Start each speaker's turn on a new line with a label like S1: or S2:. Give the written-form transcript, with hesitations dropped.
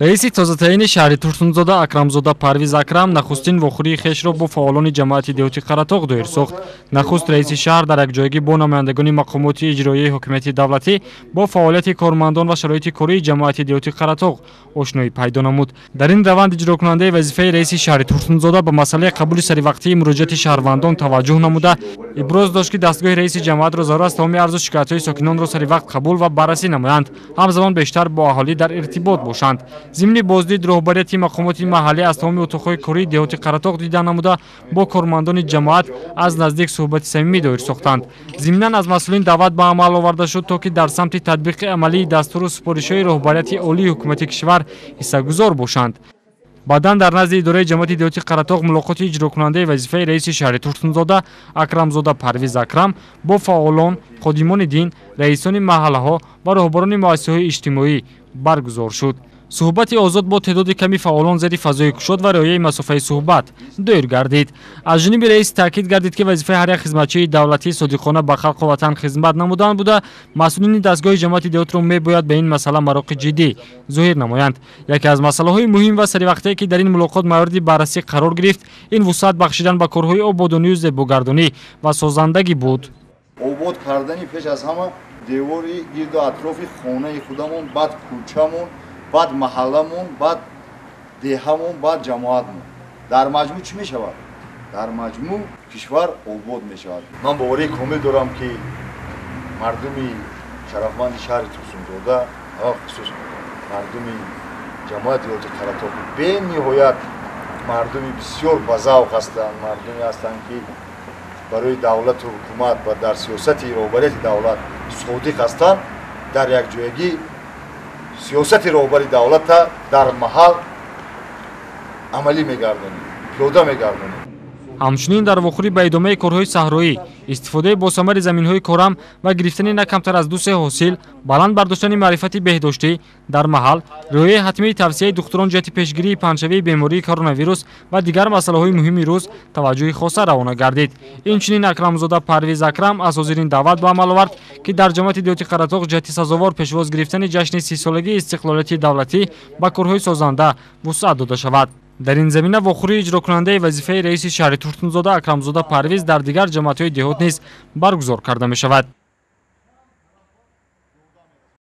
S1: Раиси тозатаъини шаҳри Турсунзода Акрамзода Парвиз Акрам нахустин вохӯрии хешро бо фаъолони ҷамоати деҳоти Қаратоғ доир сохт. Нахуст раиси шаҳр дар якҷоягӣ бо намояндагони мақомоти иҷроияи ҳокимияти давлатӣ бо фаъолияти кормандон ва шароити кории ҷамоати деҳоти Қаратоғ ошноӣ пайдо намуд. Дар ин раванд иҷрокунандаи вазифаи раиси шаҳри Турсунзода ба масъалаи қабули саривақтии муроҷиати шаҳрвандон таваҷҷӯҳ намуда, иброз дошт, ки дастгоҳи раиси ҷамоатро зарур аст тамоми арзу шикоятҳои сокинонро саривақт қабул ва баррасӣ намоянд, ҳамзамон бештар бо аҳолӣ дар иртибот бошанд. Зимни боздид роҳбарияти мақомоти маҳаллӣ аз тамоми утоқҳои кории деҳоти Қаратоғ дида намуда, бо кормандони ҷамоат аз наздик суҳбати самимӣ доир сохтанд. Зимнан аз масъулин даъват ба амал оварда шуд, то ки дар самти татбиқи амалии дастуру супоришҳои роҳбарияти олии ҳукумати кишвар ҳиссагузор бошанд. Баъдан дар назди идораи ҷамоати деҳоти Қаратоғ мулоқоти иҷрокунандаи вазифаи раиси шаҳри Турсунзода Акрамзода Парвиз Акрам бо фаъолон, ходимони дин, раисони маҳаллаҳо ва роҳбарони муассисаҳои иҷтимоӣ баргузор шуд. Суҳбати озод бо теъдоди ками фаъолон зери фазои кушод ва риояи масофаи суҳбат доир гардид. Аз ҷониби раис таъкид гардид, ки вазифаи ҳар як хизматчии давлатӣ содиқона ба халқу ватан хизмат намудан буда, масъулини дастгоҳи ҷамоати деҳотро мебояд ба ин масъала мароқи ҷиддӣ зоҳир намоянд. Яке аз масъалаҳои муҳим ва саривақтае, ки дар ин мулоқот мавриди баррасӣ қарор гирифт, ин вусъат бахшидан ба корҳои ободонию зебогардонӣ ва созандагӣ буд.
S2: Обод кардани пеш аз ҳама девори гирду атрофи хонаи худамон, баъд кӯчамон, баъд маҳалламон, баъд деҳамон, баъд ҷамоатмон. Дар маҷмӯъ чӣ мешавад? Дар маҷмӯъ кишвар обод мешавад. Ман боварии комил дорам, ки мардуми шарафманди шаҳри Турсунзода, хусус мардуми ҷамоати деҳоти Қаратоғ бениҳоят мардуми бисёр базавқ ҳастанд, мардуме ҳастанд, ки барои давлату ҳукумат ва дар сиёсати роҳбарияти давлат содиқ ҳастанд. Дар якҷоягӣ сиёсати роҳбари давлата дар маҳал амалӣ мегардонем, пиёда мегардонем.
S1: Ҳамчунин дар вохӯрӣ ба идомаи корҳои саҳроӣ, истифодаи босамари заминҳои корам ва гирифтани на камтар аз 2-3 ҳосил, баланд бардоштани маърифати беҳдоштӣ дар маҳал, риояи ҳатмии тавсияи духтурон ҷиҳати пешгирии паҳншавии бемории коронавирус ва дигар масъалаҳои муҳими рӯз таваҷҷӯҳи хоса равона гардид. Инчунин Акрамзода Парвиз Акрам аз ҳозирин даъват ба амал овард, ки дар ҷамоати деҳоти Қаратоғ ҷиҳати сазовор пешвоз гирифтани ҷашни 30-солагии истиқлолияти давлатӣ ба корҳои созанда вусъат дода шавад. Дар ин замина вохӯрии иҷрокунандаи вазифаи раиси шаҳри Турсунзода Акрамзода Парвиз дар дигар ҷамоатҳои деҳот низ баргузор карда мешавад.